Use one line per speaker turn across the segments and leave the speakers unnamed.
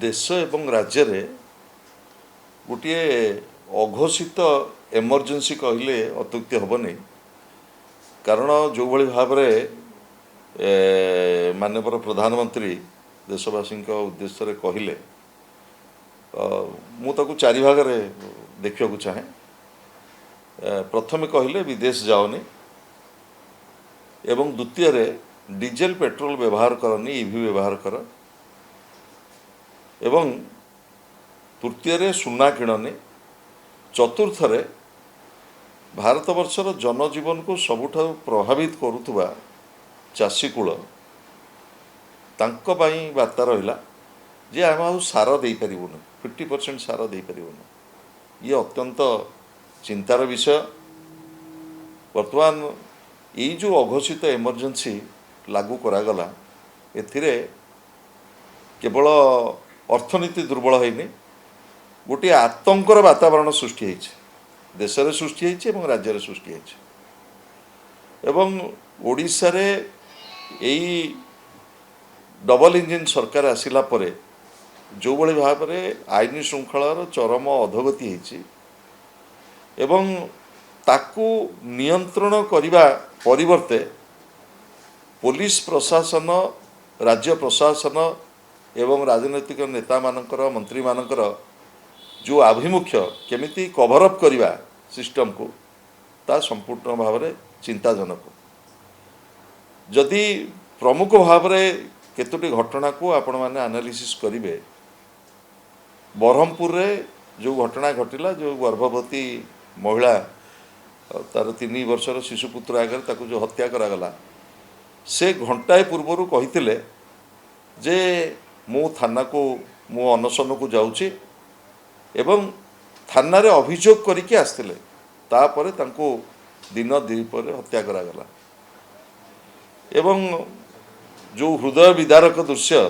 ଦେଶ ଏବଂ ରାଜ୍ୟରେ ଗୋଟିଏ ଅଘୋଷିତ ଏମର୍ଜେନ୍ସି କହିଲେ ଅତ୍ୟୁକ୍ତି ହେବନି, କାରଣ ଯେଉଁଭଳି ଭାବରେ ମାନ୍ୟବର ପ୍ରଧାନମନ୍ତ୍ରୀ ଦେଶବାସୀଙ୍କ ଉଦ୍ଦେଶ୍ୟରେ କହିଲେ, ମୁଁ ତାକୁ ଚାରି ଭାଗରେ ଦେଖିବାକୁ ଚାହେଁ। ପ୍ରଥମେ କହିଲେ ବିଦେଶ ଯାଅନି ଏବଂ ଦ୍ୱିତୀୟରେ ଡିଜେଲ ପେଟ୍ରୋଲ ବ୍ୟବହାର କରନି, ଇଭି ବ୍ୟବହାର କର ଏବଂ ତୃତୀୟରେ ସୁନା କିଣନି, ଚତୁର୍ଥରେ ଭାରତବର୍ଷର ଜନଜୀବନକୁ ସବୁଠାରୁ ପ୍ରଭାବିତ କରୁଥିବା ଚାଷୀକୂଳ, ତାଙ୍କ ପାଇଁ ବାର୍ତ୍ତା ରହିଲା ଯେ ଆମେ ଆଉ ସାର ଦେଇପାରିବୁନି, 50% ସାର ଦେଇପାରିବୁନି। ଇଏ ଅତ୍ୟନ୍ତ ଚିନ୍ତାର ବିଷୟ। ବର୍ତ୍ତମାନ ଏଇ ଯେଉଁ ଅଘୋଷିତ ଏମର୍ଜେନ୍ସି ଲାଗୁ କରାଗଲା, ଏଥିରେ କେବଳ ଅର୍ଥନୀତି ଦୁର୍ବଳ ହେଇନି, ଗୋଟିଏ ଆତଙ୍କର ବାତାବରଣ ସୃଷ୍ଟି ହେଇଛି, ଦେଶରେ ସୃଷ୍ଟି ହେଇଛି ଏବଂ ରାଜ୍ୟରେ ସୃଷ୍ଟି ହେଇଛି। ଏବଂ ଓଡ଼ିଶାରେ ଏଇ ଡବଲ ଇଞ୍ଜିନ୍ ସରକାର ଆସିଲା ପରେ ଯେଉଁଭଳି ଭାବରେ ଆଇନ ଶୃଙ୍ଖଳାର ଚରମ ଅଧୋଗତି ହେଇଛି ଏବଂ ତାକୁ ନିୟନ୍ତ୍ରଣ କରିବା ପରିବର୍ତ୍ତେ ପୋଲିସ ପ୍ରଶାସନ, ରାଜ୍ୟ ପ୍ରଶାସନ ଏବଂ ରାଜନୈତିକ ନେତାମାନଙ୍କର, ମନ୍ତ୍ରୀମାନଙ୍କର ଯେଉଁ ଆଭିମୁଖ୍ୟ, କେମିତି କଭରଅପ୍ କରିବା ସିଷ୍ଟମକୁ, ତା ସମ୍ପୂର୍ଣ୍ଣ ଭାବରେ ଚିନ୍ତାଜନକ। ଯଦି ପ୍ରମୁଖ ଭାବରେ କେତୋଟି ଘଟଣାକୁ ଆପଣମାନେ ଆନାଲିସିସ୍ କରିବେ, ବ୍ରହ୍ମପୁରରେ ଯେଉଁ ଘଟଣା ଘଟିଲା, ଯେଉଁ ଗର୍ଭବତୀ ମହିଳା ତାର 3 ବର୍ଷର ଶିଶୁପୁତ୍ର ଆଗରେ ତାକୁ ଯେଉଁ ହତ୍ୟା କରାଗଲା, ସେ ଘଣ୍ଟାଏ ପୂର୍ବରୁ କହିଥିଲେ ଯେ ମୁଁ ଥାନାକୁ, ମୁଁ ଅନଶନକୁ ଯାଉଛି ଏବଂ ଥାନାରେ ଅଭିଯୋଗ କରିକି ଆସିଥିଲେ। ତାପରେ ତାଙ୍କୁ ଦିନ ଦ୍ୱିପହରେ ହତ୍ୟା କରାଗଲା। ଏବଂ ଯେଉଁ ହୃଦୟ ବିଦାରକ ଦୃଶ୍ୟ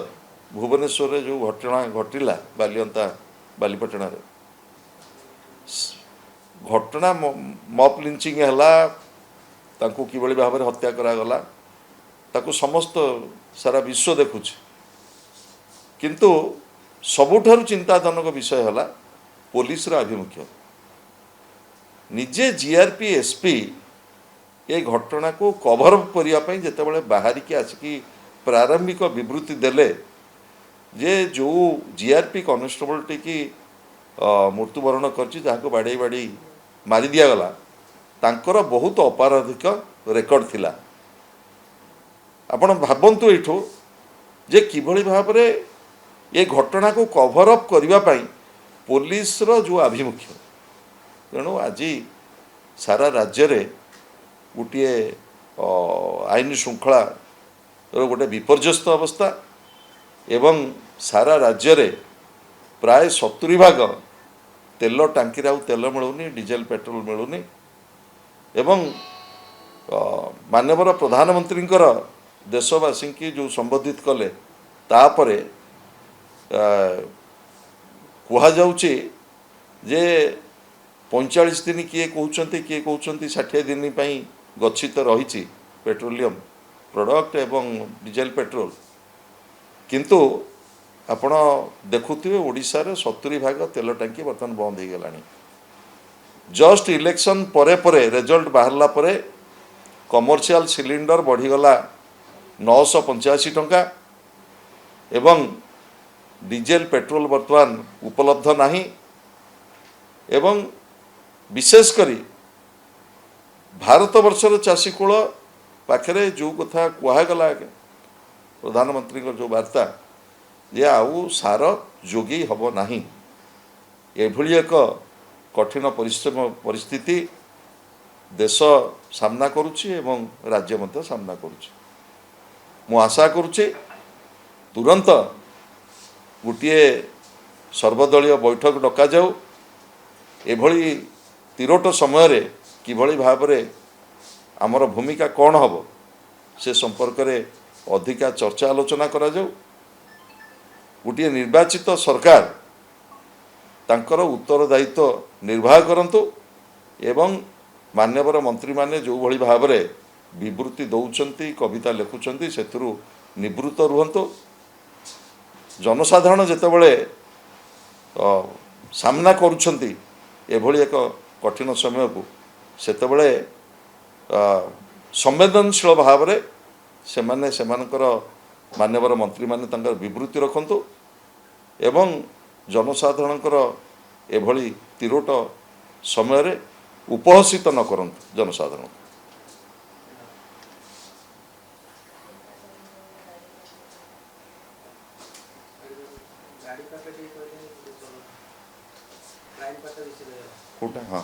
ଭୁବନେଶ୍ୱରରେ ଯେଉଁ ଘଟଣା ଘଟିଲା, ବାଲିଅନ୍ତା ବାଲିପାଟଣାରେ ଘଟଣା, ମବ୍ ଲିଞ୍ଚିଂ ହେଲା, ତାଙ୍କୁ କିଭଳି ଭାବରେ ହତ୍ୟା କରାଗଲା, ତାକୁ ସମସ୍ତ ସାରା ବିଶ୍ୱ ଦେଖୁଛି। କିନ୍ତୁ ସବୁଠାରୁ ଚିନ୍ତାଜନକ ବିଷୟ ହେଲା ପୋଲିସର ଆଭିମୁଖ୍ୟ। ନିଜେ ଜିଆରପି ଏସ୍ପି ଏ ଘଟଣାକୁ କଭର କରିବା ପାଇଁ ଯେତେବେଳେ ବାହାରିକି ଆସିକି ପ୍ରାରମ୍ଭିକ ବିବୃତ୍ତି ଦେଲେ ଯେ ଯେଉଁ ଜିଆରପି କନେଷ୍ଟବଳଟିକି ମୃତ୍ୟୁବରଣ କରିଛି, ଯାହାକୁ ବାଡ଼େଇ ବାଡ଼େଇ ମାରି ଦିଆଗଲା, ତାଙ୍କର ବହୁତ ଅପରାଧିକ ରେକର୍ଡ ଥିଲା। ଆପଣ ଭାବନ୍ତୁ ଏଇଠୁ ଯେ କିଭଳି ଭାବରେ ଏ ଘଟଣାକୁ କଭର ଅପ୍ କରିବା ପାଇଁ ପୋଲିସର ଯେଉଁ ଆଭିମୁଖ୍ୟ। ତେଣୁ ଆଜି ସାରା ରାଜ୍ୟରେ ଗୋଟିଏ ଆଇନ ଶୃଙ୍ଖଳାର ଗୋଟେ ବିପର୍ଯ୍ୟସ୍ତ ଅବସ୍ଥା ଏବଂ ସାରା ରାଜ୍ୟରେ ପ୍ରାୟ 70 ଭାଗ ତେଲ ଟାଙ୍କିରେ ଆଉ ତେଲ ମିଳୁନି, ଡିଜେଲ ପେଟ୍ରୋଲ ମିଳୁନି। ଏବଂ ମାନ୍ୟବର ପ୍ରଧାନମନ୍ତ୍ରୀଙ୍କର ଦେଶବାସୀଙ୍କୁ ଯେଉଁ ସମ୍ବୋଧିତ କଲେ, ତାପରେ କୁହାଯାଉଛି ଯେ 45 ଦିନ କିଏ କହୁଛନ୍ତି, କିଏ କହୁଛନ୍ତି 60 ଦିନ ପାଇଁ ଗଚ୍ଛିତ ରହିଛି ପେଟ୍ରୋଲିୟମ ପ୍ରଡ଼କ୍ଟ ଏବଂ ଡିଜେଲ ପେଟ୍ରୋଲ। କିନ୍ତୁ ଆପଣ ଦେଖୁଥିବେ, ଓଡ଼ିଶାରେ 70 ଭାଗ ତେଲ ଟାଙ୍କି ବର୍ତ୍ତମାନ ବନ୍ଦ ହେଇଗଲାଣି। ଜଷ୍ଟ ଇଲେକ୍ସନ୍ ପରେ ପରେ, ରେଜଲ୍ଟ ବାହାରିଲା ପରେ କମର୍ସିଆଲ ସିଲିଣ୍ଡର ବଢ଼ିଗଲା 985 ଟଙ୍କା ଏବଂ ଡିଜେଲ ପେଟ୍ରୋଲ ବର୍ତ୍ତମାନ ଉପଲବ୍ଧ ନାହିଁ। ଏବଂ ବିଶେଷ କରି ଭାରତବର୍ଷର ଚାଷୀକୂଳ ପାଖରେ ଯେଉଁ କଥା କୁହାଗଲା, ପ୍ରଧାନମନ୍ତ୍ରୀଙ୍କ ଯେଉଁ ବାର୍ତ୍ତା ଯେ ଆଉ ସାର ଯୋଗେଇ ହେବ ନାହିଁ, ଏଭଳି ଏକ କଠିନ ପରିଶ୍ରମ ପରିସ୍ଥିତି ଦେଶ ସାମ୍ନା କରୁଛି ଏବଂ ରାଜ୍ୟ ମଧ୍ୟ ସାମ୍ନା କରୁଛି। ମୁଁ ଆଶା କରୁଛି, ତୁରନ୍ତ ଗୋଟିଏ ସର୍ବଦଳୀୟ ବୈଠକ ଡକାଯାଉ। ଏଭଳି ତିରୋଟ ସମୟରେ କିଭଳି ଭାବରେ ଆମର ଭୂମିକା କ'ଣ ହେବ, ସେ ସମ୍ପର୍କରେ ଅଧିକା ଚର୍ଚ୍ଚା ଆଲୋଚନା କରାଯାଉ। ଗୋଟିଏ ନିର୍ବାଚିତ ସରକାର ତାଙ୍କର ଉତ୍ତରଦାୟିତ୍ୱ ନିର୍ବାହ କରନ୍ତୁ ଏବଂ ମାନ୍ୟବର ମନ୍ତ୍ରୀମାନେ ଯେଉଁଭଳି ଭାବରେ ବିବୃତ୍ତି ଦେଉଛନ୍ତି, କବିତା ଲେଖୁଛନ୍ତି, ସେଥିରୁ ନିବୃତ୍ତ ରୁହନ୍ତୁ। ଜନସାଧାରଣ ଯେତେବେଳେ ସାମ୍ନା କରୁଛନ୍ତି ଏଭଳି ଏକ କଠିନ ସମୟକୁ, ସେତେବେଳେ ସମ୍ବେଦନଶୀଳ ଭାବରେ ସେମାନେ ସେମାନଙ୍କର ମାନ୍ୟବର ମନ୍ତ୍ରୀମାନେ ତାଙ୍କର ବିବୃତି ରଖନ୍ତୁ ଏବଂ ଜନସାଧାରଣଙ୍କର ଏଭଳି ତିରୋଟ ସମୟରେ ଉପହସିତ ନ କରନ୍ତୁ ଜନସାଧାରଣ।
ଗାଡ଼ି ପାଖରେ ଟିକେ କହିଲେ କ୍ରାଇମ୍ ପାଖରେ ବେଶୀ ରହିଗଲା।
କେଉଁଟା? ହଁ,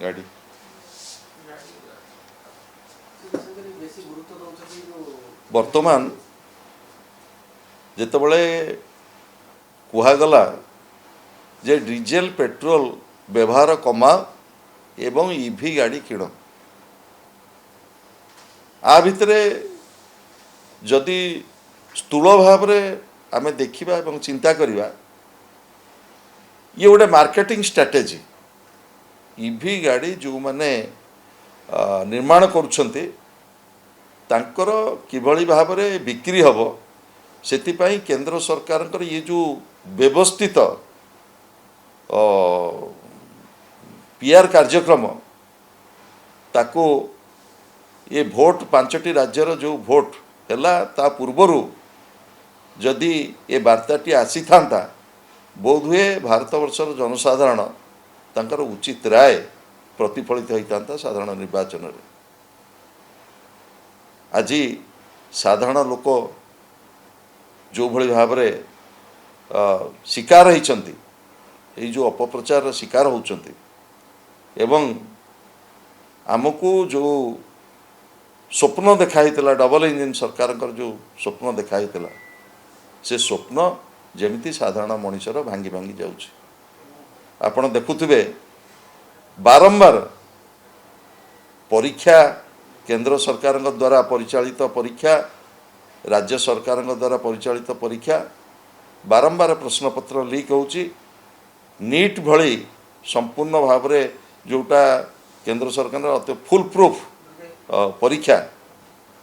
ଗାଡ଼ି।
ବିଶେଷ କରି ବେଶୀ ଗୁରୁତ୍ୱ ଦେଉଛନ୍ତି ଯୋଉ
ବର୍ତ୍ତମାନ ଯେତେବେଳେ କୁହାଗଲା ଯେ ଡିଜେଲ ପେଟ୍ରୋଲ ବ୍ୟବହାର କମାଅ ଏବଂ ଇଭି ଗାଡ଼ି କିଣ, ଆ ଭିତରେ ଯଦି ସ୍ଥୂଳ ଭାବରେ ଆମେ ଦେଖିବା ଏବଂ ଚିନ୍ତା କରିବା, ଇଏ ଗୋଟେ ମାର୍କେଟିଂ ଷ୍ଟ୍ରାଟେଜି। ଇଭି ଗାଡ଼ି ଯେଉଁମାନେ ନିର୍ମାଣ କରୁଛନ୍ତି, ତାଙ୍କର କିଭଳି ଭାବରେ ବିକ୍ରି ହେବ, ସେଥିପାଇଁ କେନ୍ଦ୍ର ସରକାରଙ୍କର ଇଏ ଯେଉଁ ବ୍ୟବସ୍ଥିତ ପିଆର୍ କାର୍ଯ୍ୟକ୍ରମ, ତାକୁ ଏ ଭୋଟ 5ଟି ରାଜ୍ୟର ଯେଉଁ ଭୋଟ ହେଲା ତା ପୂର୍ବରୁ ଯଦି ଏ ବାର୍ତ୍ତାଟି ଆସିଥାନ୍ତା, ବୋଧହୁଏ ଭାରତବର୍ଷର ଜନସାଧାରଣ ତାଙ୍କର ଉଚିତ ରାୟ ପ୍ରତିଫଳିତ ହୋଇଥାନ୍ତା ସାଧାରଣ ନିର୍ବାଚନରେ। ଆଜି ସାଧାରଣ ଲୋକ ଯେଉଁଭଳି ଭାବରେ ଶିକାର ହେଇଛନ୍ତି, ଏଇ ଯେଉଁ ଅପପ୍ରଚାରର ଶିକାର ହେଉଛନ୍ତି ଏବଂ ଆମକୁ ଯେଉଁ ସ୍ୱପ୍ନ ଦେଖା ହେଇଥିଲା, ଡବଲ ଇଞ୍ଜିନ୍ ସରକାରଙ୍କର ଯେଉଁ ସ୍ୱପ୍ନ ଦେଖା ହେଇଥିଲା, ସେ ସ୍ୱପ୍ନ ଯେମିତି ସାଧାରଣ ମଣିଷର ଭାଙ୍ଗି ଭାଙ୍ଗି ଯାଉଛି। ଆପଣ ଦେଖୁଥିବେ, ବାରମ୍ବାର ପରୀକ୍ଷା, କେନ୍ଦ୍ର ସରକାରଙ୍କ ଦ୍ୱାରା ପରିଚାଳିତ ପରୀକ୍ଷା, ରାଜ୍ୟ ସରକାରଙ୍କ ଦ୍ୱାରା ପରିଚାଳିତ ପରୀକ୍ଷା, ବାରମ୍ବାର ପ୍ରଶ୍ନପତ୍ର ଲିକ୍ ହେଉଛି। ନିଟ୍ ଭଳି ସମ୍ପୂର୍ଣ୍ଣ ଭାବରେ ଯେଉଁଟା କେନ୍ଦ୍ର ସରକାରଙ୍କର ଅତି ଫୁଲ୍ ପ୍ରୁଫ୍ ପରୀକ୍ଷା,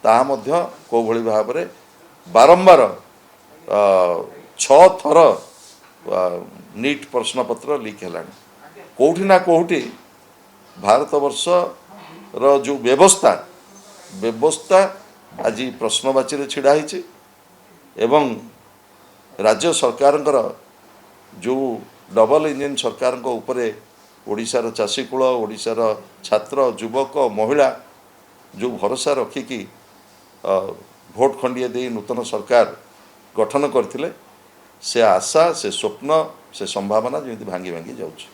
ତାହା ମଧ୍ୟ କେଉଁଭଳି ଭାବରେ ବାରମ୍ବାର 6 ଥର ନିଟ୍ ପ୍ରଶ୍ନପତ୍ର ଲିକ୍ ହେଲାଣି। କେଉଁଠି ନା କେଉଁଠି ଭାରତବର୍ଷର ଯେଉଁ ବ୍ୟବସ୍ଥା ଆଜି ପ୍ରଶ୍ନବାଚୀରେ ଛିଡ଼ା ହେଇଛି ଏବଂ ରାଜ୍ୟ ସରକାରଙ୍କର ଯେଉଁ ଡବଲ ଇଞ୍ଜିନ୍ ସରକାରଙ୍କ ଉପରେ ଓଡ଼ିଶାର ଚାଷୀକୂଳ, ଓଡ଼ିଶାର ଛାତ୍ର, ଯୁବକ, ମହିଳା ଯେଉଁ ଭରସା ରଖିକି ଭୋଟ ଖଣ୍ଡିଏ ଦେଇ ନୂତନ ସରକାର ଗଠନ କରିଥିଲେ, ସେ ଆଶା, ସେ ସ୍ୱପ୍ନ, ସେ ସମ୍ଭାବନା ଯେମିତି ଭାଙ୍ଗି ଭାଙ୍ଗି ଯାଉଛି।